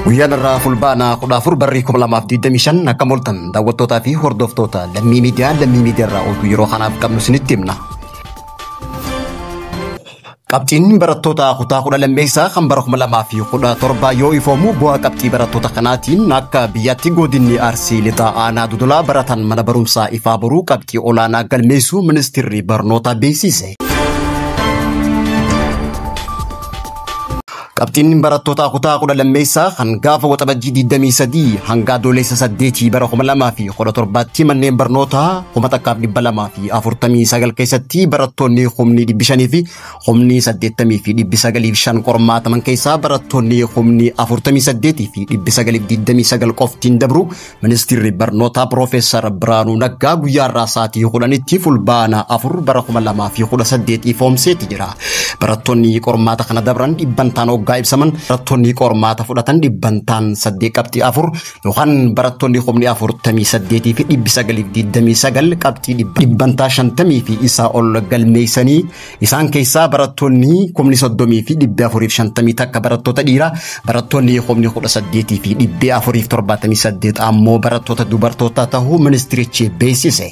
Guyyaan irraa Fulbaanaa 14 barrii 2025 akka mooltan daawwattootaa fi hordoftoota Lammii Miidiyaa. Lammii Miidiyaa irraa oduu yeroo kanaaf qabnu isinitti himna. Qabxiin barattoota kutaa 12 kan bara 2017 yoo ifoomu, bu'aa qabxii barattoota kanaatiin akka biyyaatti godinni Arsii Lixaa aanaa Dodolaa baratan mana barumsaa Ifaa Boruu qabxii olaanaa galmeessuu ministeerri barnootaa beeksise. Qabxiin barattoota kutaa 12 kan gaafa Waxabajjii 23 hanga Adoolessa 8 bara 2017tti manneen barnootaa 1249 keessatti barattoonni humni 500 fi humni 80 fi 905 qormaataman keessaa barattoonni humni 48 fi 929 qoftiin dabru ministeerri barnootaa Piroofeesar Biraanuu Naggaa guyyaa irraa sa'aatii 10tti Fulbaana 4 bara 2018 ifoomseeti jira. Barattoonni qormaata kana dabran dhibbantaan hoggaa ibsaman, barattoonni qormaata fudhatan dhibbantaan 8.4 yookaan barattoonni humni 48 fi 929 qabxii dhibbantaa 50 fi isaa ol galmeessanii, isaan keessaa barattoonni kumni 30 fi 451 barattoota dhiiraa, barattoonni kumni 18 fi 478 ammoo barattoota dubartoota ta'uu ministirichi beeksise.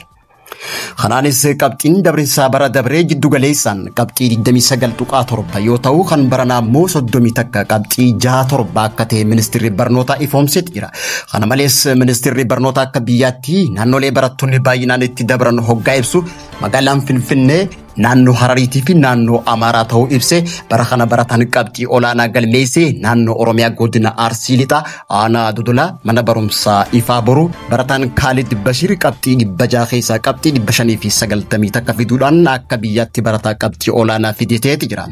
Kanaanis qabxiin dabrinsaa bara dabree jiddu galeessaan qabxii 29.7 yoo ta'u, kan baranaa immoo 31 qabxii 67 akka ta'e ministeerri barnootaa ifoomseeti jira. Kana malees ministeerri barnootaa akka biyyaatti naannolee barattoonni baay'inaan itti dabran hoggaa ibsu, magaalaan Finfinnee, naannoo Harariitii fi naannoo Amaaraa ta'uu ibse. Bara kana barataan qabxii olaanaa galmeesse naannoo Oromiyaa godina Arsii Lixaa aanaa Dodolaa mana barumsaa Ifaa Boruu barataan Kaalid Bashir qabxii 600 keessaa qabxii 591 fiduudhaan akka biyyaatti barataa qabxii olaanaa fideteeti jira.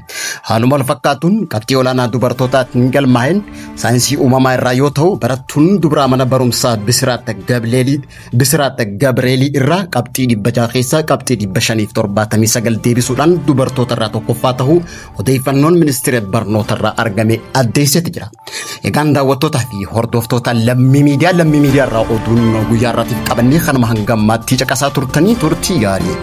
Haaluma wal fakkaatuun qabxii olaanaa dubartootaatiin galmaa'een saayinsii uumamaa irraa yoo ta'u, barattuun dubaraa mana barumsaa Bisiraat Gabreelii irraa qabxii 600 keessaa qabxii 579 deebisuudhaan dubartoota irraa tokkoffaa ta'uu odeeffannoon ministeera barnoota irraa argame addeesseeti jira. Egaan daawwattootaa fi hordoftoota Lammii Miidiyaa, Lammii Miidiyaa irraa oduun guyyaa irraatiif qabannee kanuma hanga ammaatti caqasaa turtanii, turtii gaarii.